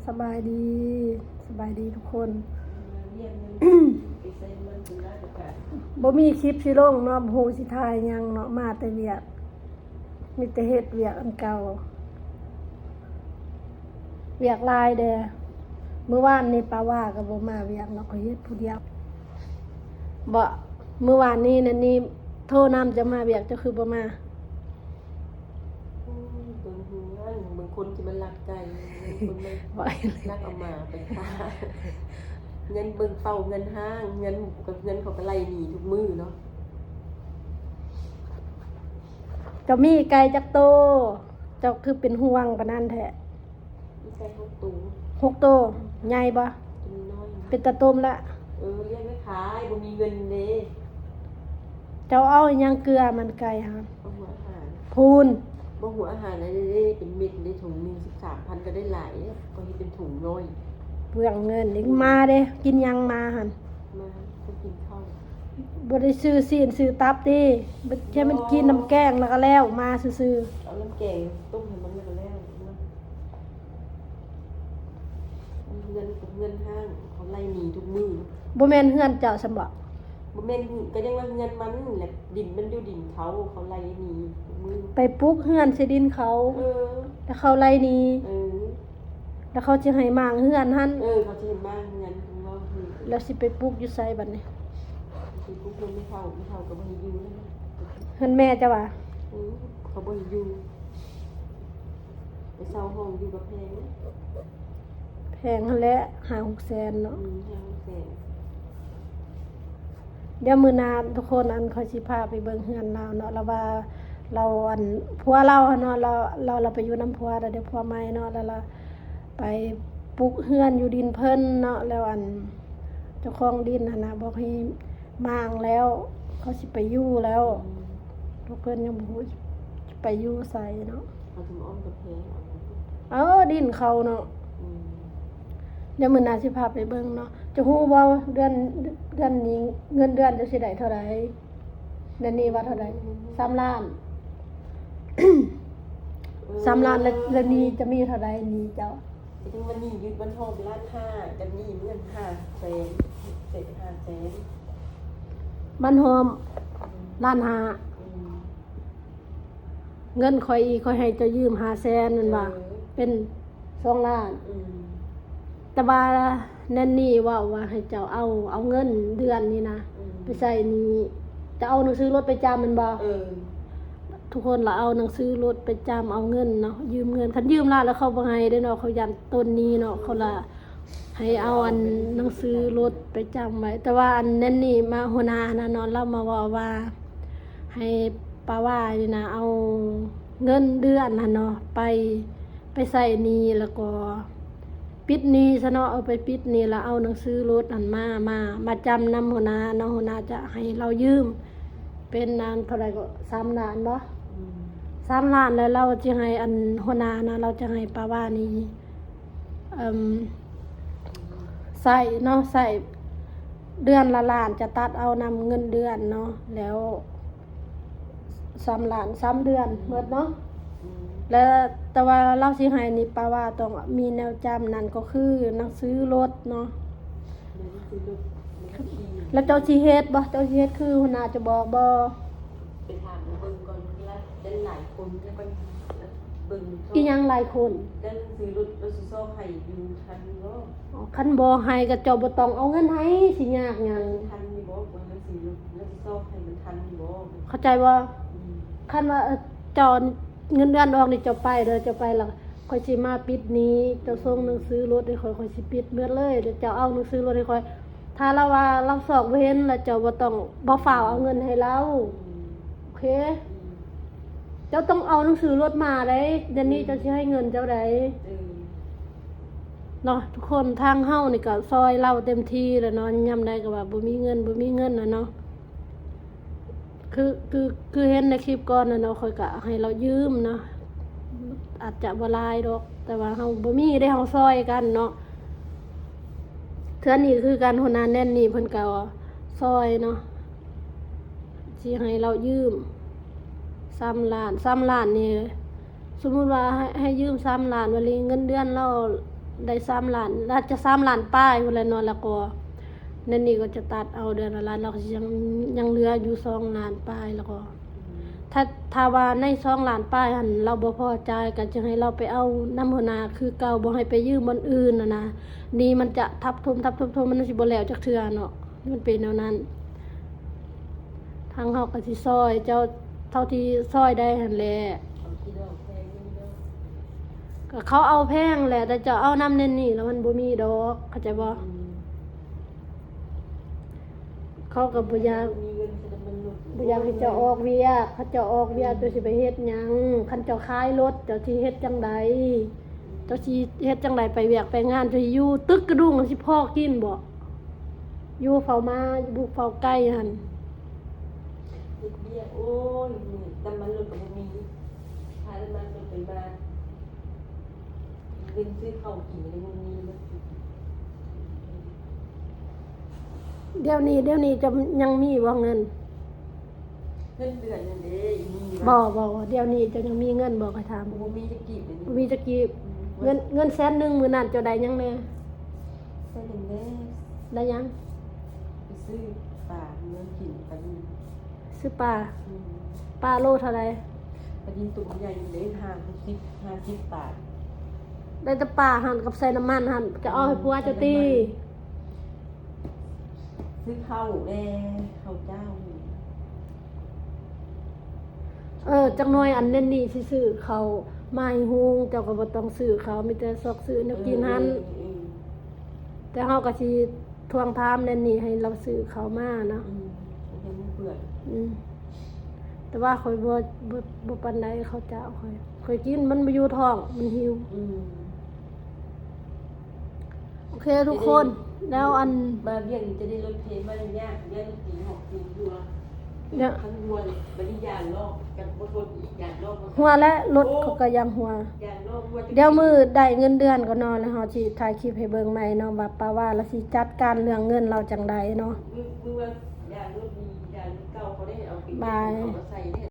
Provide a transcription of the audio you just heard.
ສະບາຍດີ ສະບາຍດີທຸກຄົນ. ບໍ່ມີຄລິບຊິລົງເນາະ ບໍ່ຮູ້ຊິຖ່າຍຫຍັງເນາະ ມາແຕ່ວຽກ ມີແຕ່ເຮັດວຽກອັນເກົ່າ ວຽກຫຼາຍແດ່. ມື້ວານນີ້ປາວາກໍບໍ່ມາວຽກເນາະ ຂ້ອຍເຮັດຜູ້ດຽວ. ບໍ່ ມື້ວານນີ້ນັ້ນນີ້ໂທນຳ ເຈົ້າມາວຽກ ເຈົ້າຄືບໍ່ມາ? ອືມ ເບິ່ງເຮືອນ ເບິ່ງຄົນທີ່ມັນລັກໄກ່ ເບິ່ງຄົນມັນລັກເອົາໝາໄປຂາຍ ເງິນເບິ່ງເປົ່າ ເງິນຫ້າງ ເງິນ ເງິນເຂົາກໍໄລ່ໜີທຸກມື້ເນາະ. ເຈົ້າມີໄກ່ຈັກໂຕ? ເຈົ້າຄືເປັນຫ່ວງປານນັ້ນແທ້? ມີໄກ່ຫົກໂຕ. ຫົກໂຕ ໃຫຍ່ບໍ່? ຕົວນ້ອຍ ເປັນຕາຕົ້ມລະ. ເອີ ລ້ຽງໄວ້ຂາຍ ບໍ່ມີເງິນເດ້. ເຈົ້າເອົາຫຍັງເກືອມັນໄກ່ຫັ້ນ? ເອົາຫົວອາຫານ. ພຸ້ນ ບໍ່ ຫົວອາຫານອັນນີ້ເດ້ ເປັນເມັດເດ້ ຖົງໜຶ່ງສິບສາມພັນ ກໍໄດ້ຫຼາຍເດ້ ກໍເຮັດເປັນຖົງນ້ອຍ. ເປືອງເງິນອີກ. ມາເດ້ ກິນຫຍັງມາຫັ້ນ? ມາ ໄປກິນເຂົ້າ. ບໍ່ໄດ້ຊື້ຊີ້ນຊື້ຕັບຕິ? ແຄ່ມັນກິນນ້ຳແກງແລ້ວກໍແລ້ວ ມາຊື່ໆ. ເອົານ້ຳແກງຕົ້ມໃຫ້ມັນແລ້ວກໍແລ້ວ. ເງິນກັບເງິນຫ້າງ ເຂົາໄລ່ໜີທຸກມື້. ບໍ່ແມ່ນເຮືອນເຈົ້າຊັ້ນບໍ? ບໍ່ແມ່ນ ກໍຍັງວ່າເຮືອນມັນແຫຼະ ດິນມັນຢູ່ດິນເຂົາ ເຂົາໄລ່ໜີທຸກມື້. ໄປປຸກເຮືອນໃສ່ດິນເຂົາ. ເອີ ແລ້ວເຂົາໄລ່ໜີ. ເອີ ແລ້ວເຂົາຊິໃຫ້ມ້າງເຮືອນຫັ້ນ. ເອີ ເຂົາຊິໃຫ້ມ້າງເຮືອນ ເຂົາເວົ້າຄື ແລ້ວຊິໄປປຸກຢູ່ໃສບັດນີ້? ຊິໄປປຸກເຮືອນແມ່ເຖົ້າ ແມ່ເຖົ້າກໍບໍ່ໃຫ້ຢູ່ແລ້ວ. ເຮືອນແມ່ເຈົ້າຫວາ? ອື ເຂົາບໍ່ໃຫ້ຢູ່ ໄປເຊົ່າຫ້ອງຢູ່ກໍແພງເດ້. ແພງຫັ້ນແຫຼະ ຫ້າຫົກແສນເນາະ. ອືມ ຫ້າຫົກແສນ. ດຽວມື້ໜ້າທຸກຄົນ ອັນ ຂ້ອຍຊິພາໄປເບິ່ງເຮືອນລາວເນາະ ລາວວ່າ ລາວ ອັນ ຜົວລາວຫັ້ນເນາະ ລາວ ລາວ ລາວໄປຢູ່ນຳຜົວແລ້ວເດ້ ຜົວໃໝ່ເນາະ ແລ້ວລາວໄປປຸກເຮືອນຢູ່ດິນເພິ່ນເນາະ ແລ້ວ ອັນ ເຈົ້າຂອງດິນຫັ້ນນະ ບອກໃຫ້ມ້າງແລ້ວ ເຂົາຊິໄປຢູ່ແລ້ວ. ອືມ ພວກເພິ່ນຍັງບໍ່ຮູ້ຊິໄປຢູ່ໃສເນາະ. ເຂົາຈະອ້ອມກຳແພງເອົາ. ເອີ ດິນເຂົາເນາະ. ອືມ ດຽວມື້ໜ້າຊິພາໄປເບິ່ງເນາະ. ເຈົ້າຮູ້ບໍ່ ເດືອນ ເດືອນນີ້ເງິນເດືອນເຈົ້າຊິໄດ້ເທົ່າໃດ? ເດືອນນີ້ວ່າເທົ່າໃດ? ສາມລ້ານ. ເອີ ສາມລ້ານ ແລ້ວ ແລ້ວໜີ້ຈະມີເທົ່າໃດ ໜີ້ເຈົ້າ? ກໍຍັງວ່າໜີ້ຢູ່ບ້ານຮອມລ້ານຫ້າ ກັບໜີ້ເງິນຫ້າແສນ ເສດຫ້າແສນ. ບ້ານຮອມ ອືມ ລ້ານຫ້າ. ອືມ ເງິນຂ້ອຍອີກ ຂ້ອຍໃຫ້ເຈົ້າຢືມຫ້າແສນແມ່ນບໍ່? ເອີ ເປັນສອງລ້ານ. ອືມ ແຕ່ວ່າແນນນີເວົ້າວ່າໃຫ້ເຈົ້າເອົາ ເອົາເງິນເດືອນນີ້ນະ ອືມ ໄປໃຊ້ໜີ້. ເຈົ້າເອົາໜັງສືລົດໄປຈຳແມ່ນບໍ່? ເອີ ທຸກຄົນລະເອົາໜັງສືລົດໄປຈຳ ເອົາເງິນເນາະ ຢືມເງິນ. ຄັນຢືມຫຼາຍແລ້ວເຂົາບໍ່ໃຫ້ເດ້ເນາະ ເຂົາຢ້ານຕົ້ນໜີ້ເນາະ ເຂົາລະ ໃຫ້ເອົາອັນໜັງສືລົດໄປຈຳໄວ້. ແຕ່ວ່າອັນແນນນີມາ ຫົວໜ້າຫັ້ນນະເນາະ ລາວມາເວົ້າວ່າໃຫ້ປາວານີ້ນະ ເອົາເງິນເດືອນຫັ້ນເນາະ ໄປ ໄປໃຊ້ໜີ້ ແລ້ວກໍປິດໜີ້ຊະເນາະ. ເອົາໄປປິດໜີ້ ແລ້ວເອົາໜັງສືລົດຫັ້ນມາ ມາ ມາຈຳນຳຫົວໜ້າເນາະ ຫົວໜ້າຈະໃຫ້ລາວຢືມ ເປັນອັນເທົ່າໃດກໍ ສາມລ້ານບໍ່? ອືມ ສາມລ້ານ ແລ້ວລາວຈະໃຫ້ອັນຫົວໜ້ານະ ລາວຈະໃຫ້ປາວານີ້ ເອີ່ມ ໃຊ້ເນາະ ໃຊ້ເດືອນລະລ້ານ ຈະຕັດເອົານຳເງິນເດືອນເນາະ ແລ້ວສາມລ້ານ ສາມເດືອນໝົດເນາະ. ອືມ ແລະ ແຕ່ວ່າລາວຊິໃຫ້ນີ້ ປາວາຕ້ອງມີແນວຈຳ ນັ້ນກໍຄືໜັງສືລົດເນາະ. ແມ່ນ ໜັງສືລົດ ແລ້ວກໍຂີ່. ແລ້ວເຈົ້າຊິເຮັດບໍ່? ເຈົ້າຊິເຮັດຄືຫົວໜ້າຈະບອກບໍ່? ໄປຖາມເບິ່ງກ່ອນ ລະ ຫຼາຍຄົນ ລະ ເບິ່ງ ອີ່ຫຍັງຫຼາຍຄົນ? ແຕ່ໜັງສືລົດ ລະຊິຊອກໃຫ້ຢູ່ ທັນຢູ່ບໍ່? ອໍ ຄັນບໍ່ໃຫ້ກໍເຈົ້າບໍ່ຕ້ອງເອົາເງິນໃຫ້ ຊິຍາກຫຍັງ? ທັນຢູ່ບໍ່? ເບິ່ງໜັງສືລົດ ລະຊິຊອກໃຫ້ມັນທັນຢູ່ບໍ່? ເຂົ້າໃຈບໍ່? ອືມ ຄັນວ່າ ເອີ ເຈົ້າເງິນເດືອນອອກນີ້ ເຈົ້າໄປເດີ ເຈົ້າໄປລະ ຂ້ອຍຊິມາປິດໜີ້ ເຈົ້າສົ່ງໜັງສືລົດໃຫ້ຂ້ອຍ ຂ້ອຍຊິປິດໝົດເລີຍ ແລ້ວເຈົ້າເອົາໜັງສືລົດໃຫ້ຂ້ອຍ. ຖ້າລາວວ່າລາວຊອກບໍ່ເຫັນ ລະເຈົ້າບໍ່ຕ້ອງ ບໍ່ຟ້າວເອົາເງິນໃຫ້ລາວ. ອືມ ໂອເຄ. ອືມ ເຈົ້າຕ້ອງເອົາໜັງສືລົດມາໄດ໋ ດຽວນີ້ເຈົ້າຊິໃຫ້ເງິນເຈົ້າໄດ໋. ເອີ ເນາະ ທຸກຄົນ ທາງເຮົານີ້ກໍຊ່ອຍລາວເຕັມທີ່ແລ້ວເນາະ ຍາມໃດກໍວ່າບໍ່ມີເງິນ ບໍ່ມີເງິນນະເນາະ. ຄື ຄື ຄືເຫັນໃນຄລິບກ່ອນນະເນາະ ຂ້ອຍກະໃຫ້ລາວຢືມເນາະ ອາດຈະບໍ່ຫຼາຍດອກ ແຕ່ວ່າເຮົາບໍ່ມີເດ້ ເຮົາຊ່ອຍກັນເນາະ. ເທື່ອນີ້ຄືກັນ ຫົວໜ້າແນນນີ້ເພິ່ນກະຊ່ອຍເນາະ ຊິໃຫ້ລາວຢືມສາມລ້ານ ສາມລ້ານນີ້ ສົມມຸດວ່າໃຫ້ ໃຫ້ຢືມສາມລ້ານ ບາດນີ້ເງິນເດືອນລາວ ໄດ້ສາມລ້ານ ອາດຈະສາມລ້ານປາຍພຸ້ນແຫຼະເນາະ. ແລ້ວກໍແນນນີ້ກໍຈະຕັດເອົາເດືອນລະລ້ານ ແລ້ວກໍຊິຍັງ ຍັງເຫຼືອຢູ່ສອງລ້ານປາຍ. ແລ້ວກໍ ອືມ ຖ້າ ຖ້າວ່າໃນສອງລ້ານປາຍຫັ້ນ ລາວບໍ່ພໍຈ່າຍ ກໍຈະໃຫ້ລາວໄປເອົານຳຫົວໜ້າຄືເກົ່າ ບໍ່ໃຫ້ໄປຢືມບ່ອນອື່ນຫັ້ນນະ. ໜີ້ມັນຈະທັບຖົມ ທັບຖົມ ຖົມ ມັນຊິບໍ່ແລ້ວຈັກເທື່ອເນາະ. ມັນເປັນແນວນັ້ນ. ທາງເຮົາກໍຊິຊ່ອຍເຈົ້າເທົ່າທີ່ຊ່ອຍໄດ້ຫັ້ນແຫຼະ. ເຂົາຄິດດອກແພງຢູ່ເນາະ. ກໍເຂົາເອົາແພງແຫຼະ ແຕ່ເຈົ້າເອົານຳແນນນີ້ແລ້ວມັນບໍ່ມີດອກ ເຂົ້າໃຈບໍ່? ອືມ ເຂົາກໍບໍ່ຢາກ ບໍ່ຢາກໃຫ້ເຈົ້າອອກວຽກ. ຄັນເຈົ້າອອກວຽກ ອືມ ເຈົ້າຊິໄປເຮັດຫຍັງ? ຄັນເຈົ້າຂາຍລົດ ເຈົ້າຊິເຮັດຈັ່ງໃດ? ເຈົ້າຊິເຮັດຈັ່ງໃດໄປວຽກໄປງານ? ເຈົ້າຊິຢູ່ຕຶກກະດຸງຊິພໍກິນບໍ່? ຢູ່ເຝົ້າໝາ ຢູ່ບຸກເຝົ້າໄກ່ຫັ້ນ ເຮັດວຽກ. ໂອ້ຍ ນ້ຳມັນລົດກໍບໍ່ມີ ຄ່ານ້ຳມັນລົດໄປມາ ເງິນຊື້ເຂົ້າກິນກໍບໍ່ມີ. ດຽວນີ້ ດຽວນີ້ເຈົ້າຍັງມີບໍ່ເງິນ? ເງິນເດືອນນັ້ນເດ້ ອີ່ນີ້ ບໍ່ ບໍ່ ດຽວນີ້ເຈົ້າຍັງມີເງິນບໍ່? ຂ້ອຍຖາມ. ບໍ່ມີຈັກກີບເດ. ບໍ່ມີຈັກກີບ. ອືມ ເງິນ ເງິນແສນໜຶ່ງມື້ນັ້ນເຈົ້າໄດ້ຫຍັງແດ່? ໄດ້ຫຍັງແດ່? ໄດ້ຫຍັງ? ໄປຊື້ປາເມືອງກິນ ປານິນ. ຊື້ປາ? ອືມ ປາໂລເທົ່າໃດ? ປານິນໂຕໃຫຍ່ເດ້ ຫ້າສິບ ຫ້າສິບບາດ. ໄດ້ແຕ່ປາຫັ້ນກັບໃສ່ນ້ຳມັນຫັ້ນ ຈະເອົາໃຫ້ຜົວເຈົ້າຕິ? ອືມ ຊື້ເຂົ້າແດ່ ເຂົ້າເຈົ້າ. ເອີ ຈັກໜ່ອຍອັນແນນນີ້ຊິຊື້ເຂົ້າມາໃຫ້ຫຸງ ເຈົ້າກໍບໍ່ຕ້ອງຊື້ເຂົ້າ ມີແຕ່ຊອກຊື້ແນວກິນຫັ້ນ. ເອີ ເອີ ເອີ ແຕ່ເຮົາກໍຊິທວງຖາມແນນນີ້ໃຫ້ລາວຊື້ເຂົ້າມາເນາະ. ອືມ ເຫັນມັນເປື່ອຍ. ອືມ ແຕ່ວ່າຂ້ອຍບໍ່ ບໍ່ ບໍ່ປານໃດເຂົ້າເຈົ້າ. ຂ້ອຍ ຂ້ອຍກິນມັນບໍ່ຢູ່ທ້ອງ ມັນຫິວ. ອືມ ໂອເຄທຸກຄົນ ແລ້ວອັນ ມາວຽງນີ້ຈະໄດ້ລົດເພມາຍາກ ແມ່ນຕີຫອກຕີຫົວ ເນາະ ທັງຫົວນີ້ ບັດນີ້ຢ້ານລອກ ກັນບໍ່ທົນອີກ ຢ້ານລອກ ຫົວແລະລົດ ໂອ້ ເຂົາກໍຍັງຫົວ. ຢ້ານລອກ ຫົວ ດຽວມື້ໄດ້ເງິນເດືອນກ່ອນເນາະ ແລ້ວເຮົາຊິຖ່າຍຄລິບໃຫ້ເບິ່ງໃໝ່ເນາະ ວ່າປາວາລາຊິຈັດການເລື່ອງເງິນລາວຈັ່ງໃດເນາະ. ມື້ ມື້ວ່າຢ້ານລົດນີ້ ຢ້ານເກົ່າ ເຂົາໄດ້ເອົາໄປ ບາຍ ເອົາມາໃສ່ເດ້.